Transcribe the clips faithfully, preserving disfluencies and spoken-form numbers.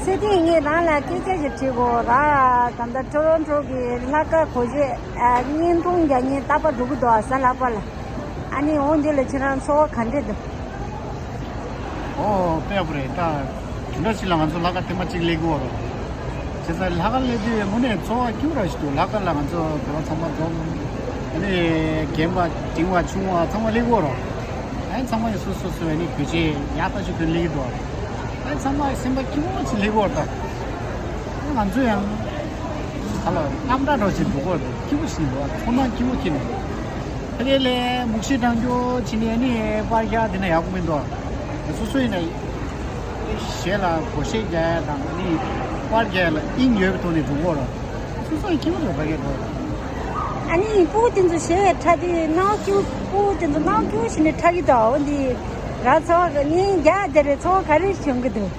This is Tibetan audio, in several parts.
ཚེ་བརྟན། ངས་རང་ལ་སྐད་ཆ་ཞིག་དྲི་དགོས་ར། ད་ལྟ་ཊོ་རོན་ཊོ་གི་ལྷག་དཀར་སྒོར་གཞས་ཨ་བརྙན་ཐུང་རྒྱག་མཁན་རྟག་པར་འགྲོ་གི་འདུག་ཨ། གཟའ་ལྷག་པ་ལ། ཨ་ནི་འོ་འདི་ལ་ཁྱེད་རང་ཚོར་བ་ག་འདྲས་འདུག? ཨོ་དཔེ་ཡག་པོ་རེད། ད་དེ་འདྲ་ཞིག་ལ་ང་ཚོ་ལྷག་དཀར་ཐེངས་མ་གཅིག་སླེབས་ཀྱི་ཡོད་རེད། བྱས་ཙང་ལྷག་དཀར་སླེབས་དུས་དངོས་གནས་ཚོར་བ་སྐྱིད་པོ་ར་ཞིག་འདུག། ལྷག་དཀར་ལ་ང་ཚོ་བོད་པ་ཚང་མ་འཛོམས། ཨ་ནི་རྒན་པ་འབྲིང་བ་ཆུང་བ་ཚང་མ་སླེབས་ཀྱི་ཡོད་རེད། ཨ་ནི་ཚང་མ་ཡི་སོ་སོ་སོ་ཨ་ནི་གོས་ཆས་ཡག་ཐག་ཆོད་གྱོན་སླེབས་ཀྱི་འདུག། ཨ་ནི་ཚང་མ་སེམས་པ་སྐྱིད་པོ་ཞིག་སླེབས་ཀྱི་ཡོད་རེད། ད་ང་ཚོ་ཡང་ད་ལ་རྔམ་དྲག་འདྲ་ཞིག་འདུག་གོ། སྐྱིད་པོ་ཞིག་འདུག། ཚོར་སྣང་སྐྱིད་པོ་སྐྱེས་ནས། ཕ་གི་ལས་མུག་ཤི་དྲང་རྒྱུ་བྱས་ནས་ཨ་ནི་པར་རྒྱག་དེ་ན་ཡག་པོ་མི་འདུག། སོ་སོ་ཡིན་ན་གཞས་ལ་གོས་ཆས་རྒྱག་ཡ་དང་ཨ་ནི་པར་རྒྱག་ཡ་ལ་དབྱིངས་ཡོད་པའི་ཐོག་ནས་འགྲོ་གོ་ར། སོ་སོ་ཡི་སྐྱིད་པོ་འདུག་ཕ་གི་འགྲོ། ཨ་ནི་སྤུ་གུ་དེ་ཚོ་གཞས་འཁྲབ་དུས་སྣང་བ་སྐྱིད་པོ། སྤུ་གུ་དེ་ཚོ་སྣང་བ་སྐྱིད་པོ་བྱས་ནས་འཁྲབ་ཀྱི་འདུག། འོ་འདི་ར་ཚོར་བ་ངས་རྒྱག་དེ་རེད། ཚོར་བ་ག་རེ་བྱུང་གི་འདུག།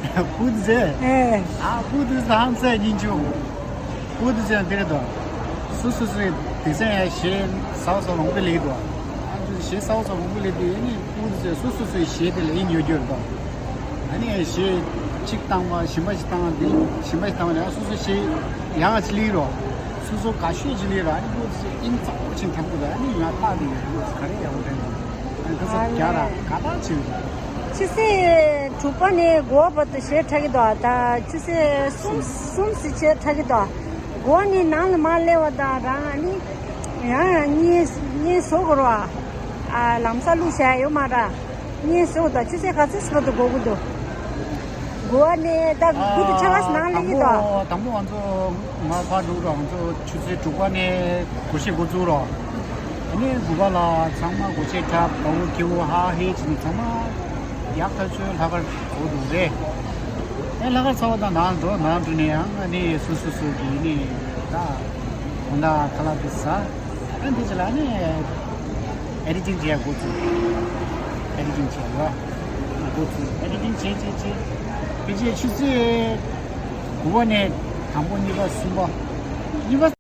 སྤུ་གུ་ཚོས། ཨེ། ཨ་སྤུ་གུ་ཚོས་ཧང་སངས་སྙིང་རྗེ་པོ། སྤུ་གུ་ཚོས་དེ་རེད་དོ། སོ་སོ་སོའི་དེང་སང་ཡང་གཞས་གསར་པ་ཚོ་མང་པོ་སླེབས་འདུག། ཨ་ཚོས་གཞས་གསར་པ་ཚོ་མང་པོ་སླེབས་དུས་ཨ་ནི་སྤུ་གུ་ཚོས་སོ་སོ་སོའི་གཞས་དེ་ལ་དབྱིངས་ཡོད་རྒྱུ་རེད་དོ། ཨ་ནི་གཞས་གཅིག་བཏང་བ་གཞན་པ་ཞིག་བཏང་བ་དེ་གཞན་པ་ཞིག་བཏང་བ་ནས་ཨ་སོ་སོའི་གཞས་ཡག་ག་ཅིག་སླེབས་རོགས། སོ་སོ་དགའ་ཤོས་ཅིག་སླེབས་རོགས། ཨ་ནི་སྤུ་གུ་ཚོས་དབྱིངས་གཙང་པོ་ཅིག་འཁྲབ་དགོས་རེད། ཨ་ནི་ང་ལྟ་དེ་ཡོད་སྤུ་གུ་ཚོ་ག་རེ་ཡག་པོ་འདྲ་འདུག། ཨ་ནི་ཁ་ཚ་རྒྱ་ར་དགའ་ཐག་ཆོད་འདུག། ཆུ་ཚོད་དྲུག་པ་ནས་དགུ་པ་བར་དུ་གཞས་འཁྲབ་ཀྱི་འདུག། ད་ཆུ་ཚོད་གསུམ་གསུམ་ཙམ་གཞས་འཁྲབ་ཀྱི་འདུག། དགུ་པ་ནས་ནང་ལ་མར་སླེབས་པ་དང་རང་ཨ་ནི་ཡང་བརྙན་བརྙན་བཟོ་དགོས་རེད་པ། ཨ་ལམ་སང་བླུགས་བཞག་ཡོད་མ་རེད། བརྙན་བཟོ་དགོས་འདུག། ཆུ་ཚོད་ག་ཚོད་ཙམ་བར་དུ་འགོར་གྱི་འདུག། དགུ་པ་ནས་ད་དགུ་དང་ཕྱེད་ཀ་ཙམ་ནང་སླེབས་ཀྱི་འདུག། དང་པོ་དང་པོ་ང་ཚོ་ང་ཕར་འགྲོ་རང་ཚོ་ཆུ་ཚོད་དྲུག་པ་ནས་སྒོར་གཞས་འགོ་བཙུགས་རོགས། ཨ་ནི་དགུ་པ་ལ་ཚང་མ་སྒོར་གཞས་འཁྲབ། དགའ་བོ་སྐྱིད་བོ་ཧ་ཧེ་བྱས་ནས་ཚང་མ་ཡག་ཐག་ཆོད་ལྷག་དཀར་འགོ་འདུག་རེད། ཨེ་ལྷག་དཀར་ཚར་བ་དང་ནང་འགྲོ། ནང་འགྲོ་ནས་ཡང་ཨ་ནི་སོ་སོ་སོ་གི་ནི་ད་དགོང་དག་ཁ་ལག་དེ་ཟ། ཨ་ནི་དེ་རྗེས་ལ་ཨ་ནི་ཨེ་ཌི་ཊིང་བྱེད་ཡ་འགོ་བཙུགས། ཨེ་ཌི་ཊིང་བྱེད་ཡ་འགོ་བཙུགས། ཨེ་ཌི་ཊིང་བྱེད་བྱེད་བྱེད། དེ་རྗེས་ཆུ་ཚོད་དགུ་པ་ནས་དང་པོ་གཉིས་པ་གསུམ་པ་གཉིས་པ།